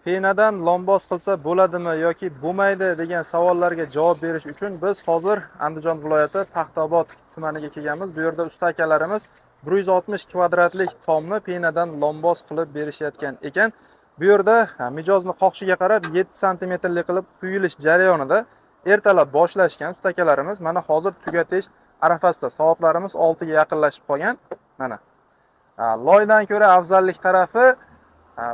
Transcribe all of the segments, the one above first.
Penadan lomboz qilsa bo'ladimi yoki bo'lmaydi degan savollarga javob berish uchun biz hozir Andijon viloyati Paxtaobod tumaniga kelganmiz. Bu yerda usta akalarimiz 160 kvadratlik tomni penadan lomboz qilib berishayotgan ekan. Bu yerda mijozni xohishiga qarab 7 santimetrli qilib quyilish jarayonida ertalab boshlashgan usta akalarimiz mana hozir tugatish arafasida. Soatlarimiz 6 ga yaqinlashib qolgan. Mana. Loydan ko'ra afzallik tarafi,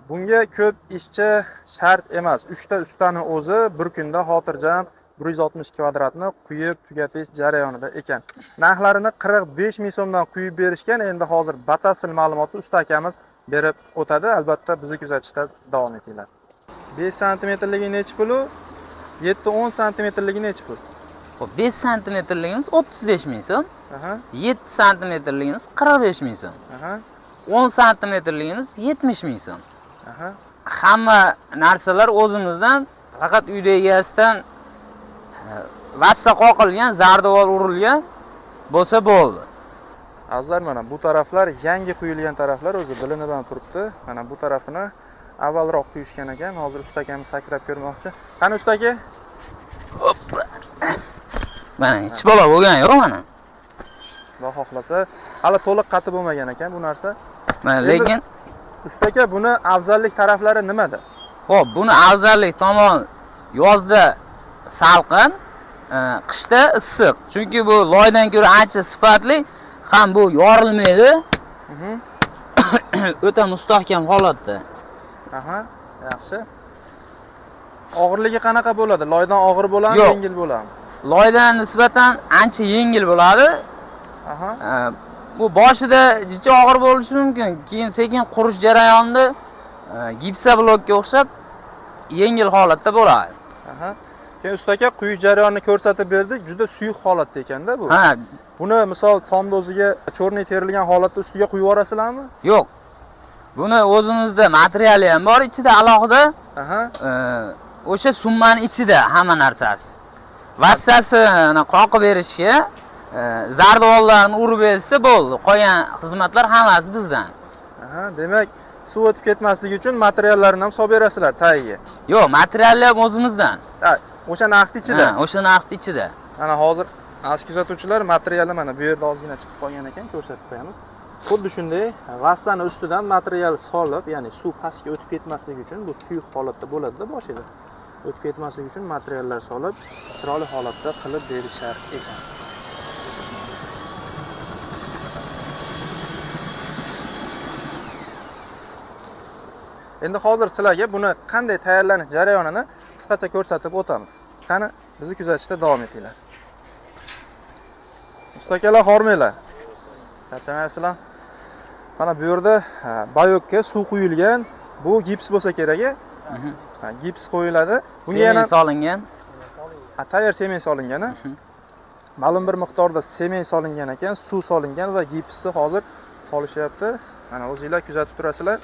bunga ko'p ishchi shart emas. 3 ta ustani o'zi bir kunda xotirjam 160 kvadratni quyib tugatish jarayonida ekan. Narxlarini 45 ming so'mdan quyib berishgan. Endi hozir batafsil ma'lumotni usta akamiz berib o'tadi. Albatta bizni kuzatishda davom etinglar. 5 santimetrligi nechi pul u? 7-10 santimetrligi nechi pul? Xo'p, 5 santimetrligimiz 35 ming so'm, 7 santimetrligimiz 45 ming so'm, 10 santimetrligimiz 70 ming so'm. Hamma narsalar o'zimizdan, faqat uyda egasidan vassa qoqilgan, zardivor urilgan bo'lsa bo'ldi. Azizlar, mana bu taraflar yangi quyilgan taraflar, o'zi bilinib ham turibdi. Mana bu tarafini avvalroq quyishgan ekan. Hozir usta akamiz sakrab ko'rmoqchi. Qani usta aka? Mana hech balo bo'lgani yo'q mana. Xudo xohlasa, hali to'liq qatib bo'lmagan ekan bu narsa. Mana lekin usta aka, buni afzallik taraflari nimada? Xo'p, buni afzallik tomon yozda salqin, qishda issiq. Chunki bu loydan ko'ra ancha sifatli, ham bu yorilmaydi. O'ta mustahkam holatda. Aha, yaxshi. Og'irligi qanaqa bo'ladi? Loydan og'ir bo'ladimi, yengil bo'ladimi? Loydan nisbatan ancha yengil bo'ladi. Bu boshida jicha og'ir bo'lishi mumkin, keyin sekin qurish jarayonida gipsa blokka o'xshab yengil holatda bo'ladi. Keyin usta aka, quyish jarayonini ko'rsatib berdik. Juda suyuq holatda ekanda bu. Ha. Buni misol tomni o'ziga chorniy terilgan holatda ustiga quyib yuborasizlarmi? Yo'q. Buni o'zimizda materiali ham bor, ichida alohida. O'sha summani ichida hamma narsasi. Vassasini qoqib berishga, zardo'llarni urib bersa bo'ldi. Qolgan xizmatlar hammasi bizdan. Demak, suv o'tib ketmasligi uchun materiallarni ham solib berasizlar tagiga. Yo'q, materiallar ham o'zimizdan. Ha, o'sha narxni ichida. Ha, o'sha narxni ichida. Mana hozir aziz kuzatuvchilar, materiali mana bu yerda ozgina chiqib qolgan ekan, ko'rsatib qo'yamiz. Xuddi shunday vassani ustidan material solib, ya'ni suv pastga o'tib ketmasligi uchun bu suyuq holatda bo'ladi-da boshida. O'tib ketmasligi uchun materiallar solib, chiroyli holatda qilib berishar ekan. Endi hozir sizlarga buni qanday tayyorlanish jarayonini qisqacha ko'rsatib o'tamiz. Qani, bizni kuzatishda davom etinglar. Usta akalar, hormanglar. Charchamayapsizlar? Mana bu yerda, bayokka suv quyilgan. Bu gips bo'lsa kerak-a? Ha, gips qo'yiladi. Bunga Sement yana solingan. Ha, tayyor sement solingan, ha? Ma'lum bir miqdorda sement solingan ekan, suv solingan va gipsni hozir solishyapti. Mana o'zingizlar kuzatib turasizlar.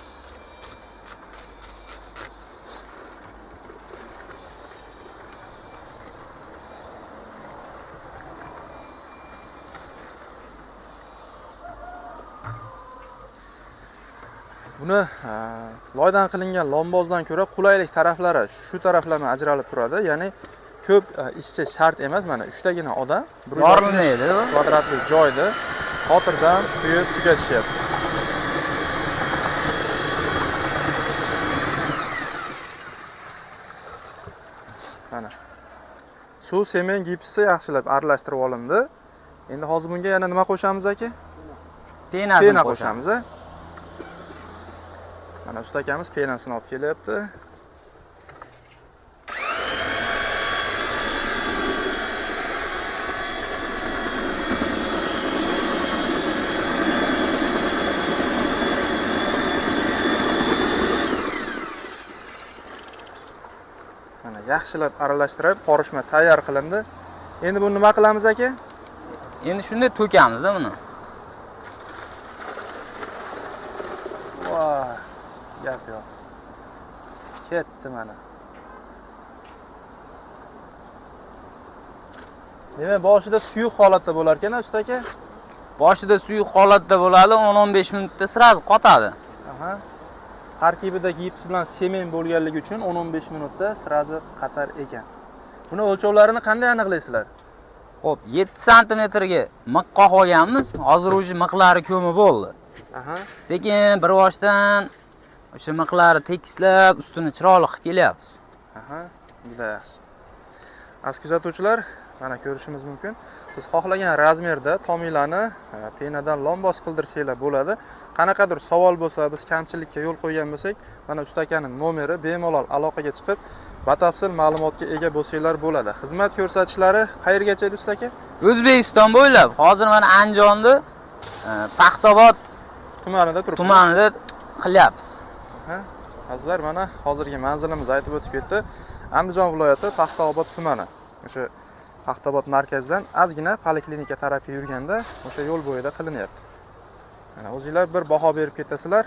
Buni, loydan qilingan lombozdan ko'ra qulaylik taraflari shu taraflardan ajralib turadi. Ya'ni ko'p ishchi shart emas, mana 3 tagina odam bir yuz oltmish Yorilmaydi bu. kvadratli joyda xotirjam quyib tugatishyapti. Mana suv, sement, gipsni yaxshilab aralashtirib olindi. Endi hozir bunga yana nima qo'shamiz aka? Penasini Pena qo'shamiz. qo'shamiz, a? Mana usta akamiz penasini olib kelyapti. Mana yaxshilab aralashtirib, qorishma tayyor qilindi. Endi buni nima qilamiz aka? Endi shunday to'kamizda buni. Voy, gap yo'q. Ketdi mana. Demak, boshida suyuq holatda bo'lar ekan, usta aka? Boshida suyuq holatda bo'ladi, 10-15 minutda sразу qotadi. Tarkibida gips bilan sement bo'lganligi uchun 10-15 minutda сразу qatar ekan. Buni o'lchovlarini qanday aniqlaysizlar? Xo'p, 7 santimetrga miq qoqib olganmiz. Hozir уже miqlari ko'mib bo'ldi. Sekin bir boshdan o'sha miqlarni tekislab, ustini chiroyli qilib kelyapmiz. Juda yaxshi. Aziz kuzatuvchilar, mana ko'rishimiz mumkin. Siz xohlagan razmerda tominglarni penadan lombos qildirsanglar bo'ladi. Qanaqadir savol bo'lsa, biz kamchilikka yo'l qo'ygan bo'lsak, mana usta akaning nomeri, bemalol aloqaga chiqib, batafsil ma'lumotga ega bo'lsanglar bo'ladi. Xizmat ko'rsatishlari qayergacha edi, usta aka? O'zbekiston bo'ylab hozir mana Andijonda Paxtaobod tumanida turibdi. Tumanida qilyapmiz. Azizlar, mana hozirgi manzilimiz aytib o'tib ketdi. Andijon viloyati Paxtaobod tumani. O'sha Paxtaobod markazidan ozgina poliklinika tarafga yurganda o'sha yo'l bo'yida qilinyapti. Mana o'zinglar bir baho berib ketasizlar.